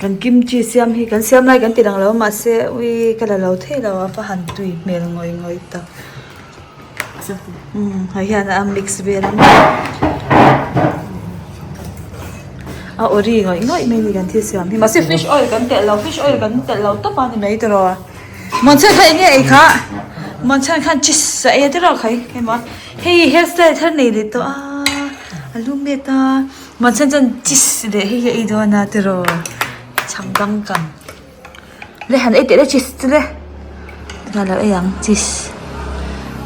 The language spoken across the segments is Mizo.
Kan kimchi siam hi kan siam lai kan ti lang lo mahse ui ka la lo thei lo a va han tui hmel ngawih ngawih tak umm hei hian a mix vel a a ori ngawih ngawih mai a ni kan thil siam hi mahse fish oil kan telh lo fish oil kan telh lo tawp a ni mai tiraw Muanchhan kha enge ei kha Muanchhan khan cheese a ei a tiraw khai hei hei hairstyle thar nei leh tawh a a lu met a. Muanchhan chuan cheese leh hei hi a ei dawn a tiraw chhang dang kan le han ei teh le cheese chu le tunah lo ei ang cheese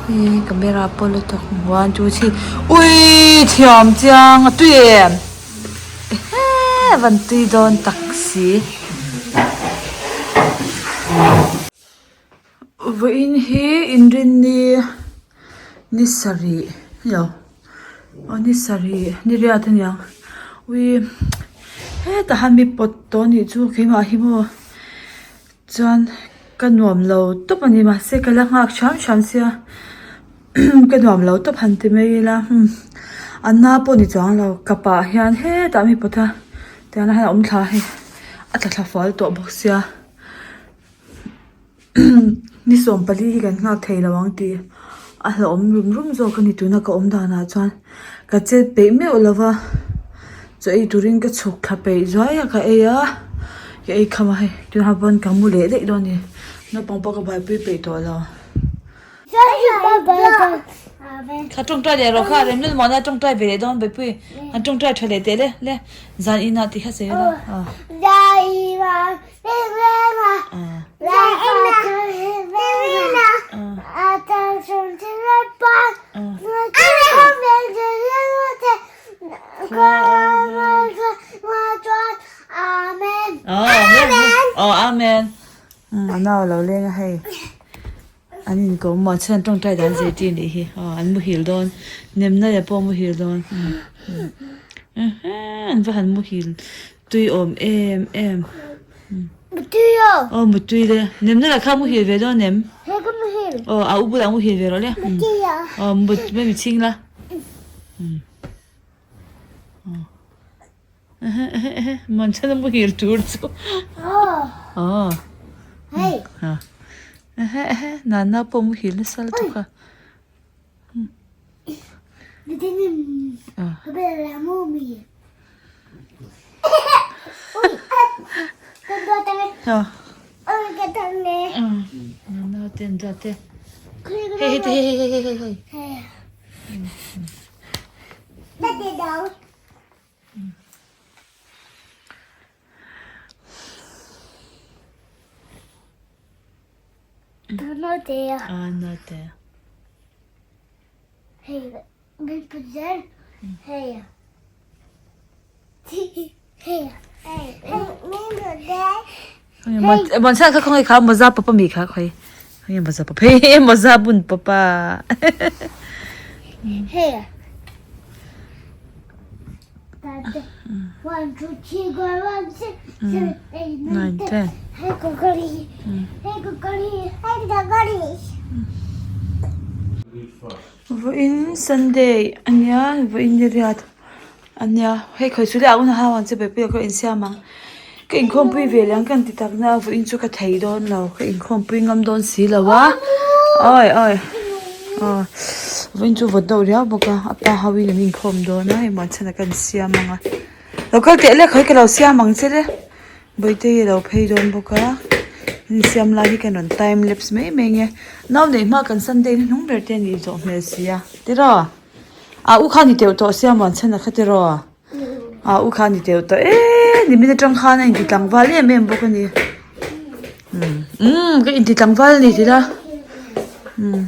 hei camera pawh la tawk one two three uiii thiam chiang a tui em ehe van tui dawn tak si. Vawiin hi inrinni ni sarih ilo aw ni sarih ni riat aniang ui hetah hian mi pawt tawh anih chu keimah hi maw chuan ka nuam lo tawp ani mahse ka la nghak hram hram sia ka nuam lo tawp han ti mai ila a na pawh ni chuang lo ka pah hian hetah mi pawt a tiang hian a awm thla a hei a tla thla fual tawh bawk sia. Ni 14 hi kan nghak thei lo ang tih a hlauhawm rum rum zawk a ni tuna ka awm danah chuan ka chet peih meuh lo va chaw ei turin ka chhuk thla peih zuai a ka ei a ka ei kham a hei tunah pawn ka mu leh daih dawn a ni naupang pawh ka buaipui peih tawh lo. Kha tawngtai leh rawh kha Remlal muana tawngtai ve leh dawn Bawipuii an tawngtai tha leh teh le le zan inah tih kha sawi ila. Amen. A nau lo leng a hei. An inkawm maw chuan tawngtai dan zirtir nih hi aw an muhil dawn nemna leh pawh muhil dawn an va han muhil tui awm em em aw mutui le nemna lah kha muhil ve dawn em aw a u bulah muhil ve rawh le aw mut mai mi chhing la. Manchana muhil tur chu aw nana pawh muhil nasa lutuk a nana te an duat e hei hei hei hei hei hei. Muanchhan kha khawngaih kha mawza pawp a mi kha khawi khawngaih mawza pawp hei mawza bun pawp a. Vawiin Sunday a nia vawiin ni riat. A nia, hei khawi chu leh a una hau ang che Bawipuia ka insiam ang. Ka inkhawmpui ve leh ang ka inti tak na a vawiin chu ka thei dawn lo, ka inkhawmpui ngam dawn si lo a. Awi awi aw vawiin chu vawt deuh riau bawk a, a pa ho in an inkhawm dawn a hei muanchhan ah ka insiam ang a. Lo kal teh le khawi ka lo siam ang che le, Bawihte hi a lo phei dawn bawk a, an insiam lai hi ka rawn time lapse mai mai nge. Nau neih hma kan Sunday hnuhnung ber te a nih zawh hmel si a, tiraw? A u kha ni teuh tawh sia muan chhan a kha tiraw? A u kha ni teuh tawh e nimin atang khan a inti tlangval em em bawk a ni. Umm ka inti tlangval a ni tila. Umm.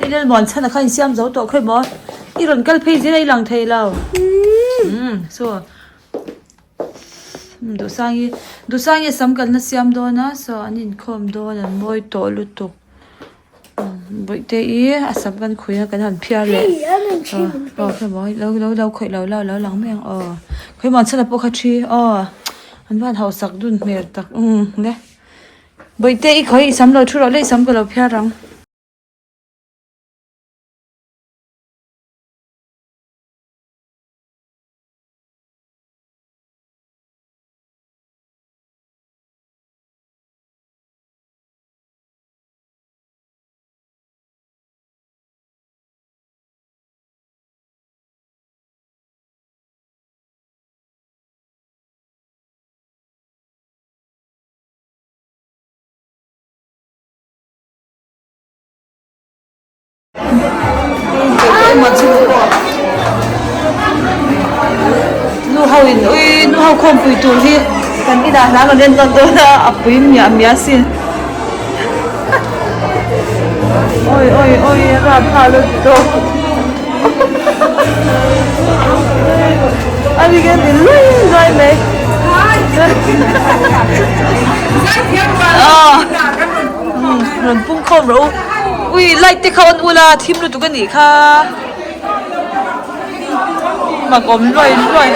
Hei Lalmuan chhan ah khan insiam zo tawh khawi maw? I rawn kal phei zel a i lang thei lo. Umm saw Duhsangi Duhsangi a sam kalna siam dawn a saw an inkhawm dawn an mawi tawh lutuk. Bawihte i a sam kan khawi a kan han phiar leh aw khawi maw lo lo lo khawih lo la lo lang mai ang aw khawi maw an chhan ah pawh kha thi aw an van hausak dun hmel tak umm le Bawihte i khawi i sam lo thu rawh le i sam ka lo phiar ang. Nu ho in ui nu ho khawmpui tur hi kan inah hna rawn en dawn dawn a a pui miah miah asin awi awi awi a rap nghal a ti tawp a ni hian in luai luai mai rawn pung khawm rawh u ui light te kha on ula thim lutuk a nih kha mak awm luai luai.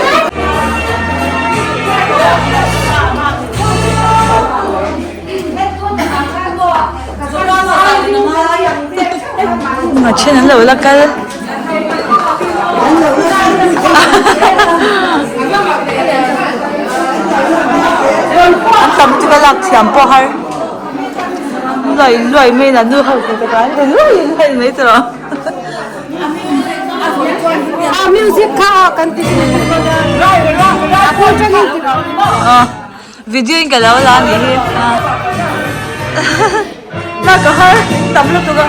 A then an lo la kal. An tam chu ka lak thiam pawh har. Luai luai mai in an nu ho te ka tan luai luai mai tawh. Music kha kan ti Video in ka lo la a nih hi. Lak a har tam lutuk a.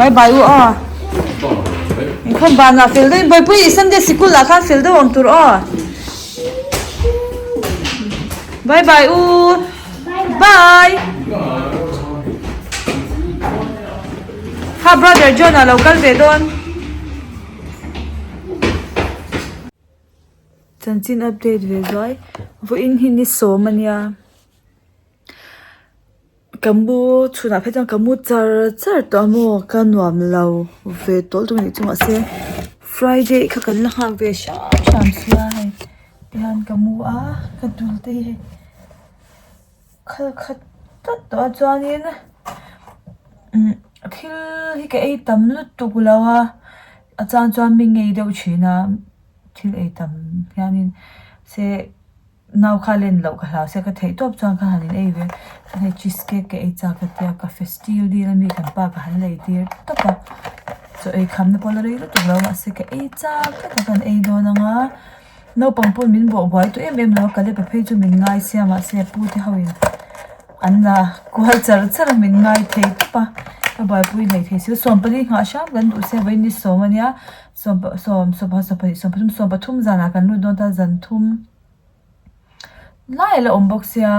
Bye bye u aw inkhawm banah fel deuhin Bawihpui Sunday sikul ah khan fel deuh awm tur aw bye bye u bye kha brother John a lo kal ve dawn. Chanchin update ve zuai vawiin hi ni sawm ania. Ka mu chhunah phei chuan ka mu char char tawh a maw ka nuam lo ve tawlh tawh a nih chu mahse friday kha kan la nghak ve hram hram sia hei tihian ka mu a ka dul te hi hei khal khat tlat tawh a chuanin umm thil hi ka ei tam lutuk lo a a chang chuan mi ngei deuh thin a thil ei tam hianin se. Nau kha len loh ka hlau sia ka theih tawp chuan ka han in ei ve hei cheese cake ka ei chak a tia cafe steel dil ami kan pa ka han lei tir tawp a chaw ei kham na pawh la rei lutuk lo mahse ka ei chak tlat a kan ei dawn ang a naupang pawh min bawh buai tawh em em lo a ka lepa phei chu min ngai sia mahse a pu te ho in an la kual char char a min ngai thei tawp a ka buaipui hlei thei si sawmpali nghah hram kan duh sia vawiin ni sawm ania sawm sawm sawmpakhat sawmpahnih sawmpathum sawmpathum zanah kan lut dawn ta zan thum. Lai a la awm bawk sia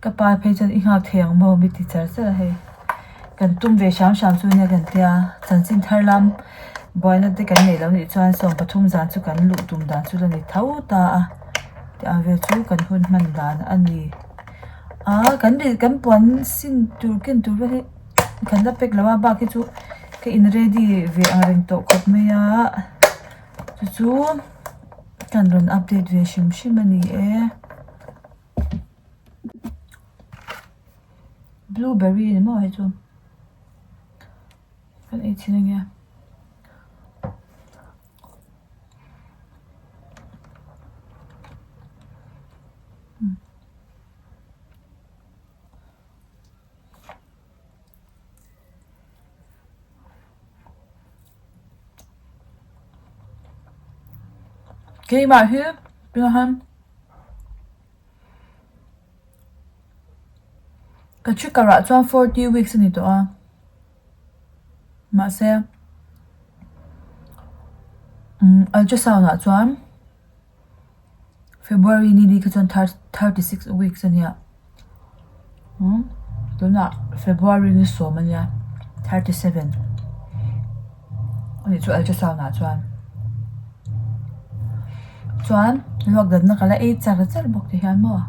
ka pa phei chuan i nghak thei ang maw mi ti char char a hei kan tum ve hram hram chu nia kan tia chanchin thar lam. Buaina te kan neih loh nih chuan 13 zan chu kan luh tum dan chu la ni tho ta a tih ang vel chu kan hun hman dan a ni a kan kan puan sin tur ken tur vel hi kan la pack lo a bak hi chu ka in ready ve ang reng tawh khawp mai a chu chu kan rawn update ve hrim hrim a ni e. Blueberry ni maw hei chu. Kan ei thin ania. Keimah hi tunah Ka thi karah chuan 40 weeks a ni tawh a mahse umm ultrasound ah chuan February ni ni kha chuan 36 weeks a nia umm tunah February ni sawm a nia 37 a nih chu ultrasound ah chuan. Chuan luak danna ka la ei char char bawk ti hian maw.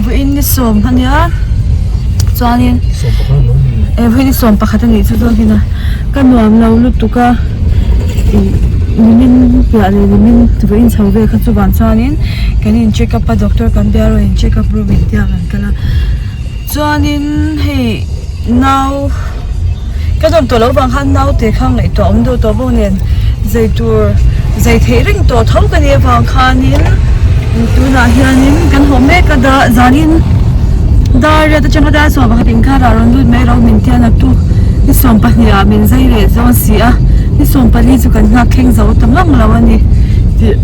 Vawiin ni sawm ania chuanin. Vawiin ni 11 a nih chu zawk in a ka nuam lo lutuk a ih nimin piah leh nimin vawiin chho vel kha chuvang chuanin kan in check up a doctor kan bia erawh in check up room in tia kan kal a chuanin hei nau ka dawm tawh loh vang khan naute kha ngaihtuah awm deuh tawh bawk nen zai tur zai theih reng tawh tho ka nih avang khanin tunah hianin kan haw mek a da zanin dar riat atanga dar sawm pakhat inkarah rawn lut mai ro min tia naktuk ni 12 ah min zai leh zawn si a ni 14 chu kan nghak thleng zo ta ngang lo a ni tih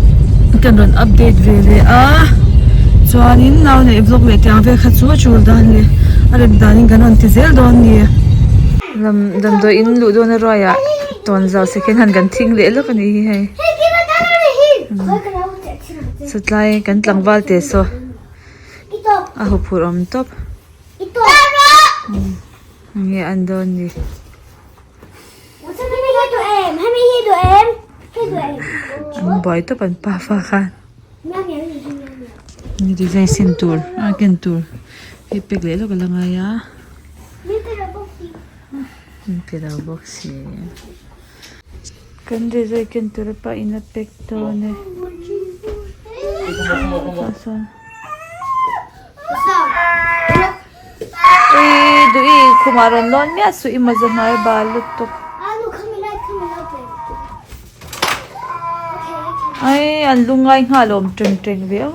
kan rawn update ve leh a chuanin nau neih vlog leh tiang vel kha chu a tul dan leh a rem danin kan rawn ti zel dawn a ni. Damdawi in luh dawn a ruaiah tawnzau second hand kan thing leh lawk a nih hi hei. Satlai kan tlangval te saw a huphurh awm tawp. Enge an dawn ni. An buai tawp an pafa khan. Ni design sin tur a ken tur hei pack leh lawk a la ngai a. Min pe lo bawk si. Kan design ken tur a pa in a pack dawn e. Ui duh i khumah rawn lawn miah suh i mawza hnuai bal lutuk. Ai an lungngai nghal awm teng teng ve a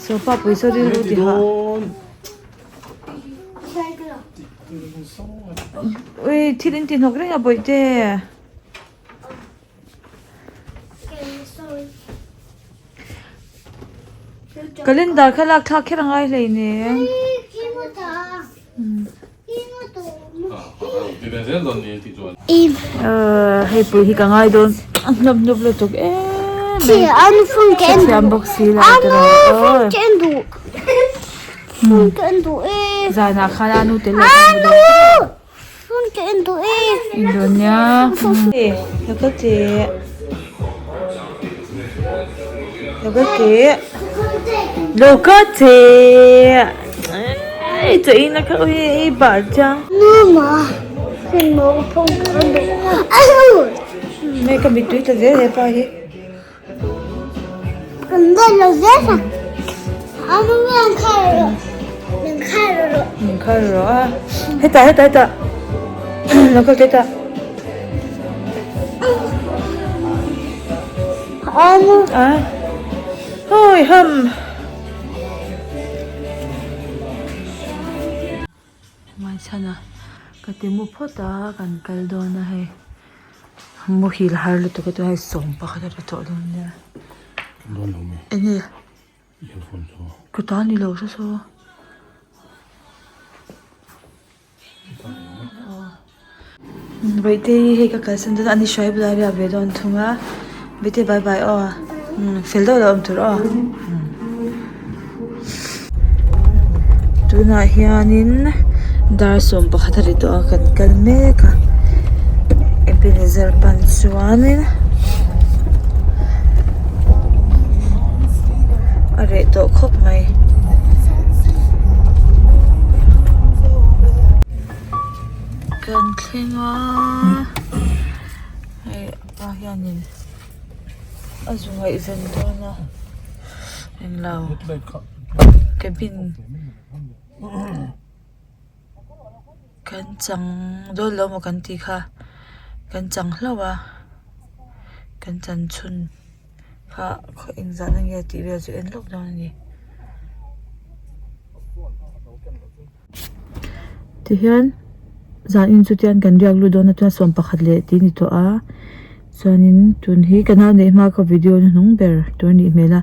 sofa pui saw rilru ti hah. Ui thil in ti hnawk reng a bawihte. Calendar kha lak thlak kher a ngai hleinem. Hei pui hi ka ngai dawn a hnawp hnawp lutuk em mai hrethiam bawk si lo te lo zanah khan a nu tel lo khan mu dawn. Indonesia Hetah hetah hetah lo kal teh tah a hawi ham. Hmaichhana ka ti mu phawt a kan kal dawn a hei muhil har lutuk a hei sawm pakhat a ri tawh dawn nia enge ka ta ni lo saw saw. Bawihtei hei ka kalsan dawn a ani hruai bulah a riak ve dawn thung a Bawihtei bye bye aw fel deuh lo awm tur aw tunah hianin dar 11 a ri tawh a kan kal mek a Ebenezer pan chuanin a reh tawh khawp mai. Kan thleng a hei apa hianin a zu ngaihven dawn a englo cabin kan chang dawn lo maw kan tih kha kan chang hlauh a kan chan chhun kha khaw engzah na nge tih vel chu en lawk dawn a ni. Tihian zan in chu tian kan riak lut dawn a chuan 11 leh tih a ni tawh a chuanin tun hi ka nau neih hma ka video hnuhnung ber tur a nih hmel a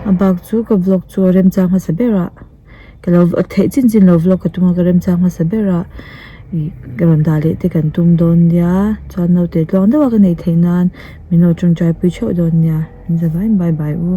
a bak chu ka vlog chu a remchang hmasa berah ka lo theih chin chin lo vlog ka tum a ka remchang hmasa berah ih ka rawn dah leh te kan tum dawn nia chuan naute tluang deuh a ka neih theih nan min lo tawngtai pui theuh dawn nia min za vai bye bye u.